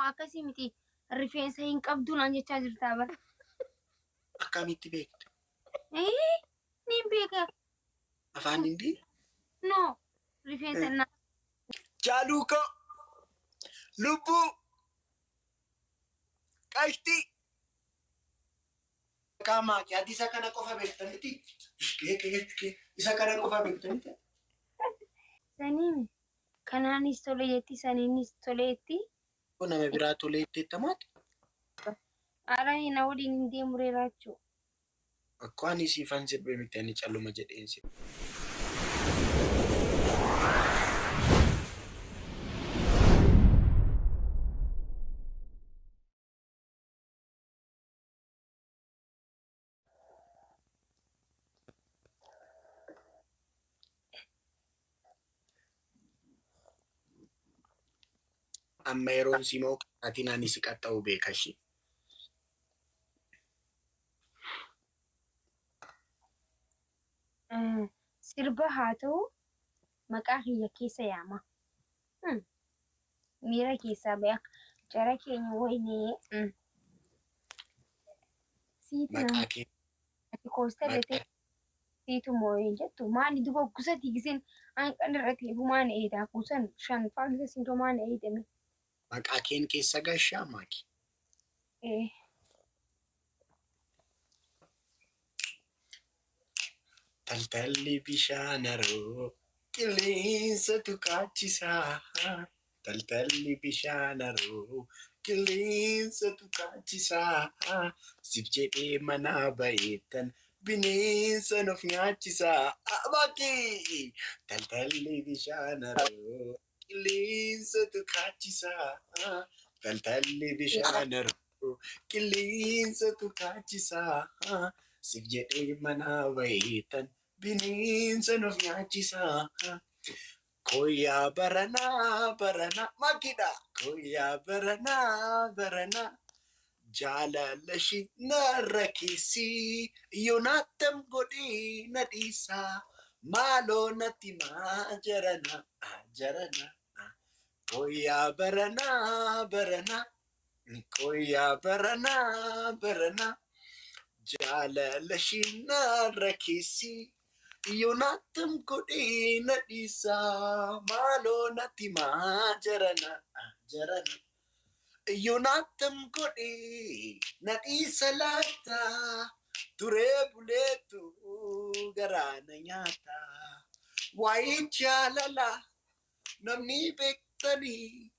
Akkasii miti, rifeensa hin qabdu naan jechaa jirtaa bara. Akkamitti beekte? Eh, niin beeka. Afaan hindii? No, rifeensa na. Jaaluukoo, lubbuu, qashtii. Qaamaa kee ati isa kana qofa beekta miti? Isa kana qofa beekta miti? Saniin kanaanis tole jetti, saniinis tole jetti. Nama biraa tolee jetteettamaati? Ara na waliin hin deemu reeraachuu. Akka ani siifan sirbe miti, ani calluma jedheen sirbe. Amma yeroon si moo ati ani si qaxxa'u beeka ishee. Sirba haa ta'u, maqaa kiyya keessa yaama. Miira keessaa baya. Jara keenya wayinee. Siitu Maqaa kee ati koostarra maqaa ta'e siitu moo'ee jettu maali duba kusati giseen hanqan irra ta'e humaan eedaa kuusan shan faa gise siinto maan eedame. Maqaa keen keessa gashaa maaki. Eh. Taltalli bishaan haroo qilleensatu kaachisaa. Taltalli bishaan haroo qilleensatu kaachisaa. Sif jedhee manaa baheettan bineensa of nyaachisaa. Maaki! Taltalli bishaan haroo qilleensatu kaachisaa. Taltalli bishaan haroo qilleensatu kaachisaa. Sif jedhee manaa baheettan bineensa of nyaachisaa. Koyyaa baranaa baranaa makidha. Koyyaa baranaa baranaa jaalala ishii narra keessi yoonaatam godhee na dhiisaa, maaloo natti maa jarana jarana. Koyyaa baranaa baranaa, koyyaa baranaa baranaa jaalala ishii narra keessi yoonaatam godhee na dhiisaa, maaloo natti maa jarana jarana. Yoonaatam godhee na dhiisa laata, turee buleetu garaa na nyaata. Waa'ee jaalala namni beektanii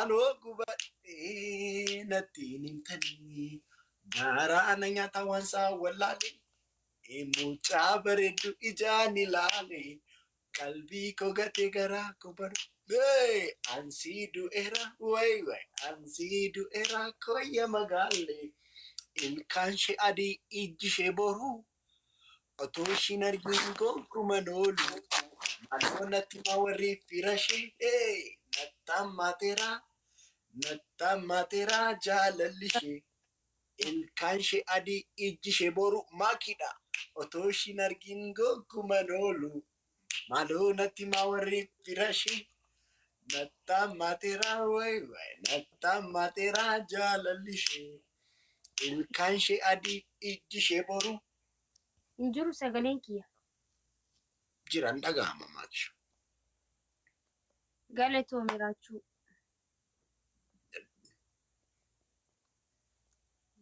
anoo gubadhee natti hin himtanii. Garaa na nyaata waan isaa wallaale, mucaa bareeddu ijaan ilaale, qalbii koo gatee garaa koo baru. Ansii du'eera way way, ansii du'eera koyya magaalle, ilkaan ishee adii, ijji ishee boruu, otoo ishiin argin gonkuman oolu, maaloo natti maa warri fira ishee, nattamaateera nattamaateera jaalalli ishee, ilkaan ishee adii, ijji ishee boruu, maakidha, otoo ishiin argin gonkuman oolu, maaloo natti maa warri fira ishee, nattamaateera way way, nattamaateera jaalalli ishee, ilkaan ishee adii, ijji ishee boruu. Hin jiru sagaleen kiyya. Jiran dhaga'ama maakisha. Galatoomi Raachuu.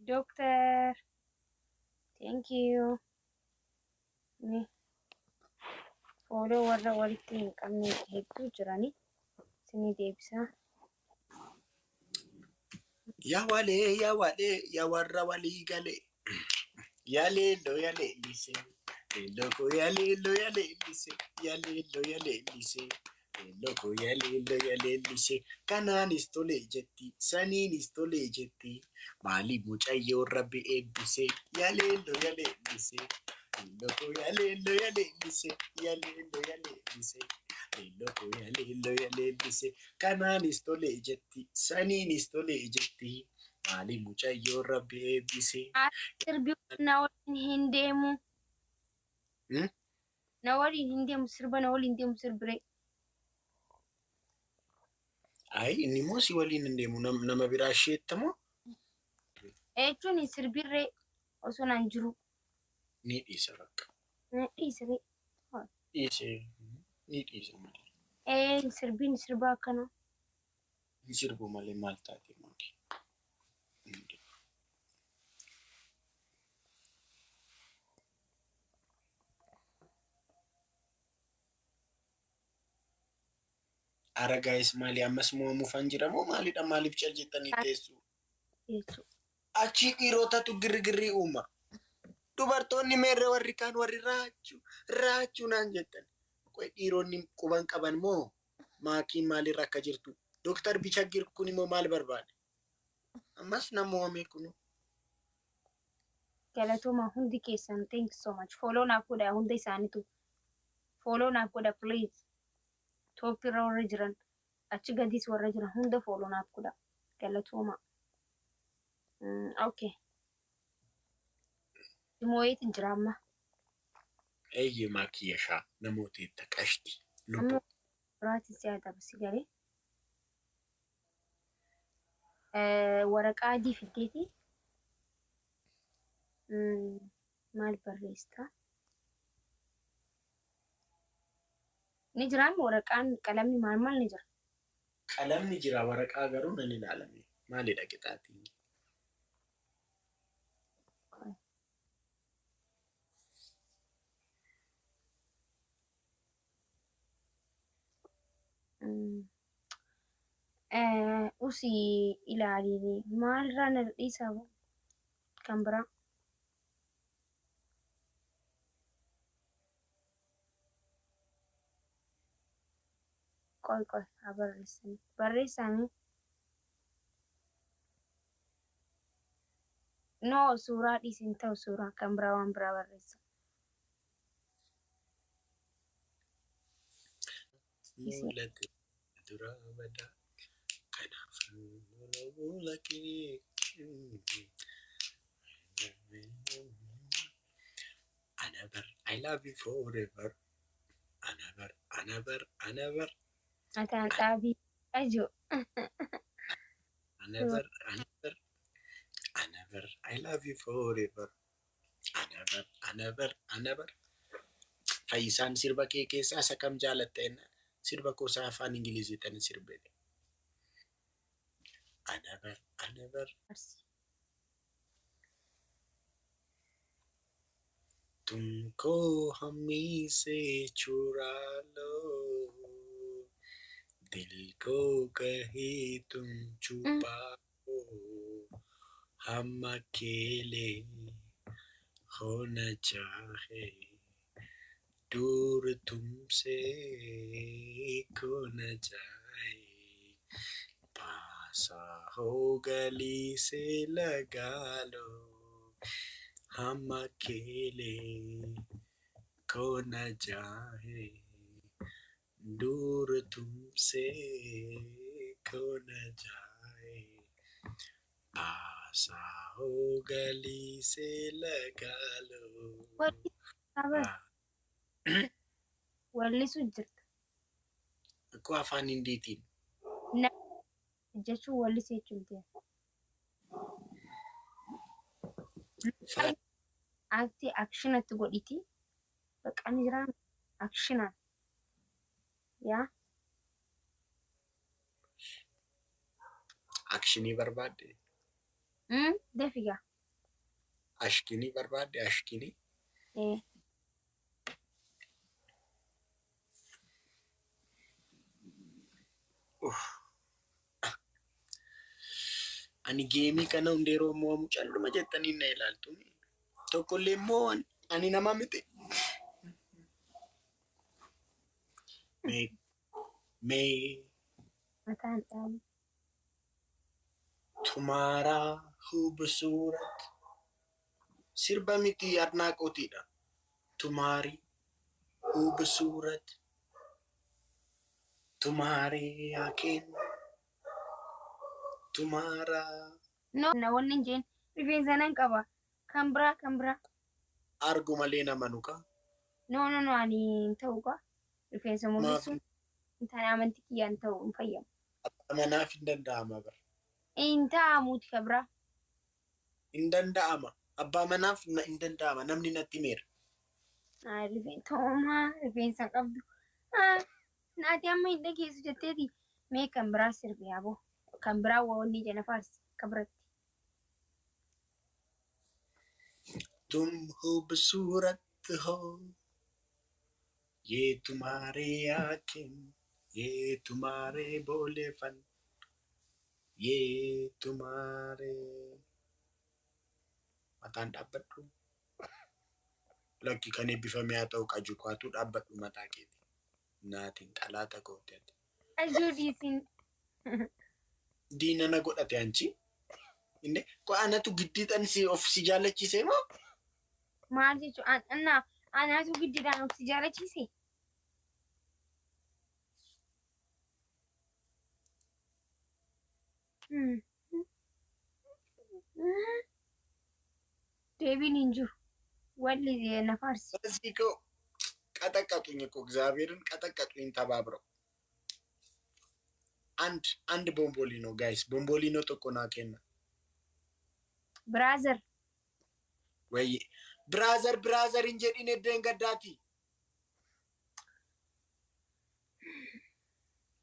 Doctor. Thank you. Ni follow warra walitti hin qabne hedduu jirani. Isinii deebisaa. Yaa walee, yaa walee, yaa warra walii galee. Yaa leelloo, yaa leellise. Leelloo koo, yaa leelloo, yaa leellise. Yaa leelloo, yaa leellise. Leelloo koo, yaa leelloo, yaa leellise. Kanaanis tole jetti. Saniinis tole jetti. Maali mucayyoon rabbi eebbise. Yaa leelloo, yaa leellise. Leelloo koo, yaa leelloo, yaa leellise. Yaa leelloo, yaa leellise. Leelloo koo, yaa leelloo, yaa leellise. Kanaanis tole jetti. Saniinis tole jetti. Maali mucayyoon rabbi eebbise. Sirbi na waliin hin deemu. Na waliin hin deemu, sirba na waliin deemu sirbiree. Ayi, inni immoo si waliin hin deemu, nama biraa isheettamoo? Jechuun sirbirree osoo naan jiru. Ni dhiisa bakka. Dhiisiree. Dhiise, ni dhiisa malee. Ee, sirbiin sirba akkanaa. Hin sirbu malee maal taate maali? Ara guys, maali ammas mo'amuufan jira moo maalidha? Maaliif cal jettanii teessu? Jechuudha. Achii dhiirotatu girgirrii uuma. Dubartoonni meerre warri kaan warri raachuu raachuu naan jettan. Qoy, dhiironni quban qaban moo maakiin maalirra akka jirtu? Dooktar Bichaggir kun immoo maal barbaade? Ammas nama mo'ame kunu. Galatooma hundi keessan, thank you so much. Follow naaf godha hunda isaaniitu. Follow naaf godha, please. Top irra warra jiran, achi gadis warra jiran hunda follow naaf godha. Galatooma. Okay. Moo'eetiin jira amma. Eeyyee, maakiyyashaa namoota itti qashti. Amma Lubbuu. biraatiin si adaba si galee. Waraqaa adii fiddeeti. Maal barreessita? Ni jiraan waraqaan, qalamni, maal maal ni jira? Qalamni jira, waraqaa garuu nan ilaalame. Maalidha qixaatiin? Usii ilaaliini maalirraa na dhiisaa kan biraa? Qoy qoy, haa barreessanii. Barreessanii. No, suuraa dhiisin ta'u, suuraa kan biraa, waan biraa barreessa. Mul'ate dura badaa. Kanaaf fuula kee. Anabar, I love you forever. Anabar, anabar, anabar. Mataan xaabii ajoo. Anabar, anabar, anabar, I love you forever. Anabar, anabar, anabar. Fayyisaan sirba kee keessaa isa kam jaalatta jennaan, sirba gosa afaan Ingiliziitiin sirbe. Anabar, anabar. तुमको हमी से चुरा लो, दिल को कहीं तुम छुपा लो, हम अकेले हो न चाहे दूर तुमसे खो न जाए, पास हो गली से लगा लो, हम अकेले खो न जाए दूर तुमसे खो न जाए, पास हो गली से लगा लो. Wallisuu jirta. Akkoo afaan Hindiitiin. Jechuun wallisuu jechuun ta'e. Act actionatti godhiti. Bakka ni jiraan actionaan. Yaa. Actionii barbaadde. Dafigaa. Ashkinii barbaadde, ashkinii. Ee. Ani gameii kana hunda yeroo mo'amu calluma jettanii na ilaaltu. Tokkollee immoo ani nama miti. Mee mee. Mataan dhaabu. तुम्हारा खूबसूरत sirba miti, adnaaqootiidha. तुम्हारी खूबसूरत तुम्हारी आंखें तुम्हारा No, na wanni hin jeen rifeensa nan qaba. Kan biraa, kan biraa. Argu malee nama nuka. No, no, no, ani hin ta'u gaa. Rifeensa Maaf? mul'isuun hin taane, amantii kiyyaan ta'u hin fayyamu. Manaaf hin danda'ama bara. Hin ta'amuuti ka biraa. Hin danda'ama. Abbaa manaaf hin danda'ama. Namni natti himeera. Rifeensa rifeensa hin qabdu. Naati amma hin dhageessu jetteeti. Mee kan biraa sirbi yaaboo. Kan biraa wanni jana faarsi ka biratti. तुम खूबसूरत हो, ये तुम्हारे आंखें, ये तुम्हारे भोलेपन, ये तुम्हारे mataan dhaabbadhu. Lakki kan eebbifame haa ta'u qaju kwaatu dhaabbadhu mataa keeti. Naatiin xalaata goote ati. Ajuu dhiisin. Diina na godhate anchi. Inni anatu giddiidhaan si of si jaalachiisee moo? Maal jechuun anaatu giddiidhaan of si jaalachiise? Deebiin hin jiru. Walli na faarsi. በዚህ እኮ ቀጠቀጡኝ እኮ እግዚአብሔርን ቀጠቀጡኝ ተባብረው። አንድ አንድ ቦምቦሊኖ guys፣ ቦምቦሊኖ tokko naa kenna. Brother. ወይ brother, brother hin jedhin eddeen gaddaati.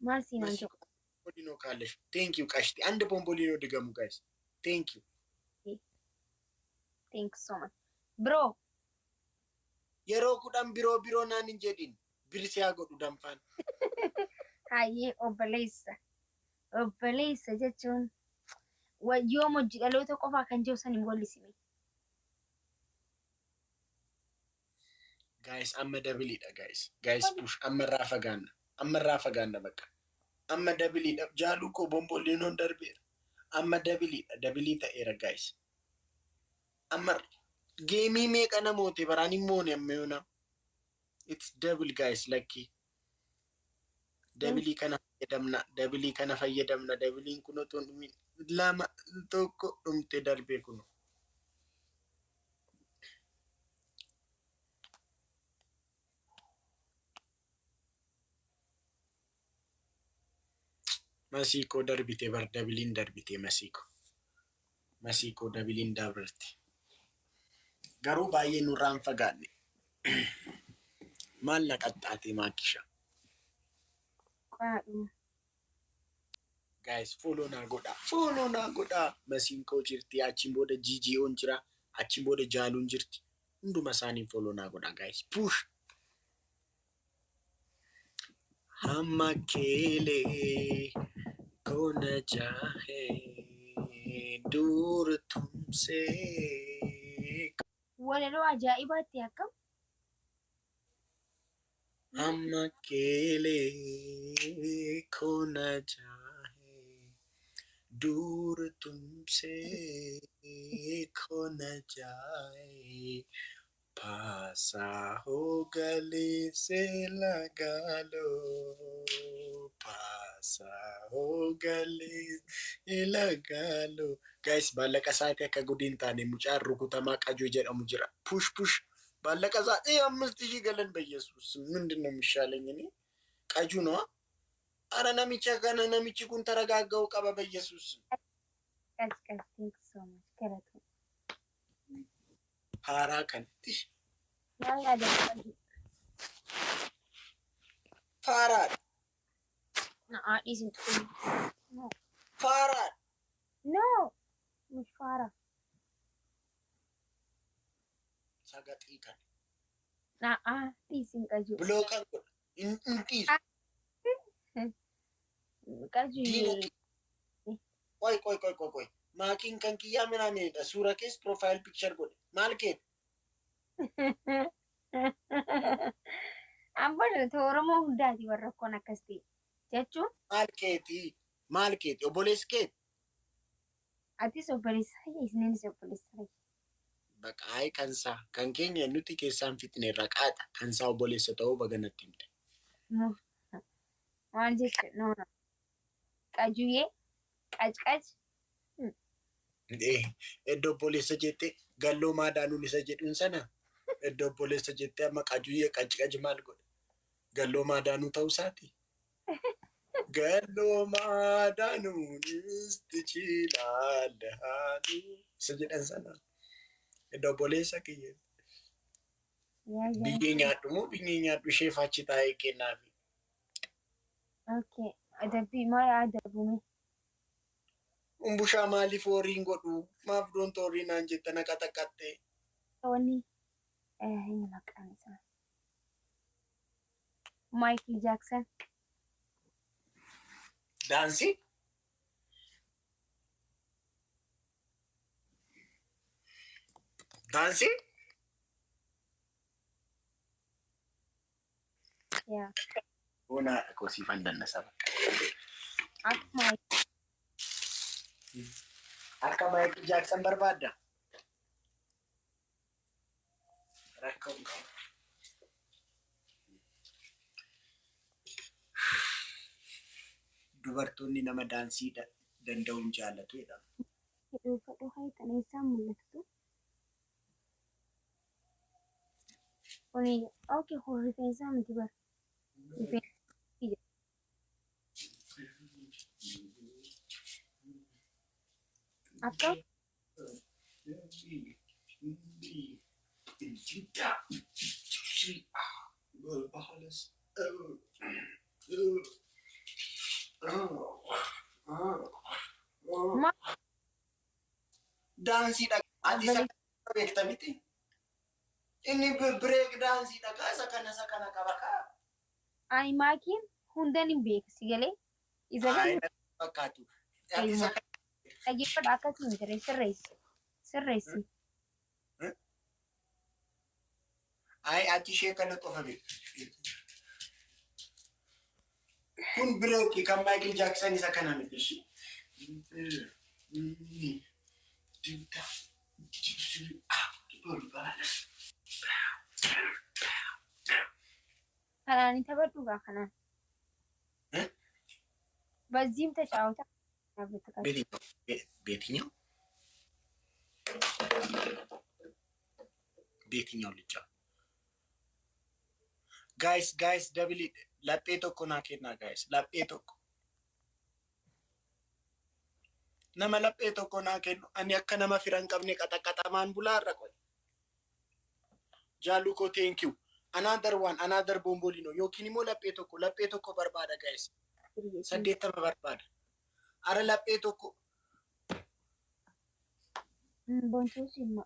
Maal siinaan jedhu? ቦምቦሊኖ ካለሽ thank you ቀሽቲ። አንድ ቦምቦሊኖ ድገሙ guys። Thank you. Thank so much bro. Yeroo 10 bro bro naan hin jedhin birsiyaa godhu danfaan. Hayyee obboleessa. Obboleessa jechuun yoom hojii dhaloota qofaa kan jiru san hin wallisime. Guys, amma doubleiidha guys. Guys, push, amma irraa fagaanna. Amma irraa fagaanna bakka. Amma doubleiidha. Jaaluu koo bombolinoon darbeera. Amma doubleiidha. Double ta'eera guys. Amma game meeqa namoote baraan hin moone amma yoona. It's double guys, lakki. Double kana fayyadamna. Double kana fayyadamna. Doubleiin kun otoo hin dhumin lama tokko dhumte darbee kuno. Masiikoo darbite bar, doubleiin darbite masiikoo. Masiikoo doubleiin dabarte. Garuu baay'ee nurraan fagaanne. Maal na qaxxaate maakisha? Qoyaadhuma. Guys, follow naa godhaa. Follow naa godhaa. Masiinkoo jirti. Achiin booda GGO'n jira. Achiin booda Jaaluun jirti. Hunduma isaanii follow naa godhaa guys. Push. हम अकेले को न चाहे दूर तुमसे Walaloo ajaa'ibaatti akkam? हम अकेले को न चाहे दूर तुमसे खो न जाए, पास आओ गले से लगा लो, पास आओ गले से लगा लो. Guys, baallaqa isaatii akka gudiin taane mucaan rukutamaa qajoo jedhamu jira. Push, push, ባለቀ ሰዓት 5,000 ገለን በኢየሱስ ምንድን ነው የሚሻለኝ? እኔ ቀጁ ነዋ። አረ namicha kana namichi kun ተረጋጋው qaba በኢየሱስ። Qas qas, thank so much, galatu. Haaraa kanatti Maal yaadatu? Faaraadha. Na'aa dhiisin tuquu. No. Faaraadha. No. Mushfaara. Sagaxii kana. Na'aa dhiisin qaju. Blockan godha. Hin dhiisu. Qaju. Diina. ቆይ ቆይ ቆይ ቆይ ቆይ, maakiin kan kiyyaa ምናምን suura kees profile picture godhe maal keeti? Amma Oromoo hundaati warra rakkoon akkas ta'e jechuun. Maal keeti? Maal keeti? Obboleessi keeti? Atis obboleessa kiyya, isinis obboleessa kiyya. Baqaa'ee kansaa kan keenya nuti keessaan fixneerra qaata kansaa obboleessa ta'uu baganatti himte. Maal jechuudha? No, no. Qajuyyee qacqac. Iddoo obboleessa jettee galloo maadaanuun isa jedhuun sana iddoo obboleessa jettee amma qajuyyee qacqac maal godha? Galloo maadaanuu ta'uu isaati. Galloo maadaanuunis tichilaale haadhu. Isa jedhan sana. Obboleessa kiyya. Yaa yaa. Biyyee nyaadhu moo biyyee nyaadhu ishee fachi taa'ee kennaafi. Okay. Adabbii maal adabume? Umbushaa maaliif horiin godhu? Maaf doonta horii naan jette na qaxaqatte? Wanni inni maqaan isaa Michael Jackson. Daansii? Daansii? Yaa. Boonaa kosiifan dannasa bakka. Akka Michael Akka Michael Jackson barbaadda? Rakkoo hin qabu. Dubartoonni nama daansii danda'uun jaallatu jedhama. Dhuunfadhu hayitan eessaan mul'atu? Kuni okay, kun rifeensaa miti bara. Rifeensa akka Daansiidha. Ati isa kana beekta miti? Inni break daansiidha kaa isa kana qaba kaa. Ani maakiin hundan hin beeku si galee. Isa Ay, kan natti fakkaatu. Ati isa kana dhaggeeffadhu akkasii miti sirreessi. Sirreessi. Ay, ati ishee kana qofa beekta. Kun break kan Michael Jackson isa kana miti ishee. Kanaan hin taphadhu gaa kanaan. Eh? በዚህም ተጫወታ። በየትኛው በየትኛው ልጫወት? Guys, guys, double laphee tokko naa kennaa guys, laphee tokko. Nama laphee tokko naa kennu ani akka nama fira hin qabne qaxaqaxamaan bulaarra qoy. Jaallu koo, thank you. Another one, another bombolino yookiin immoo laphee tokko, laphee tokko barbaada guys. 80 barbaada. Ara laphee tokko. Bontuu simma.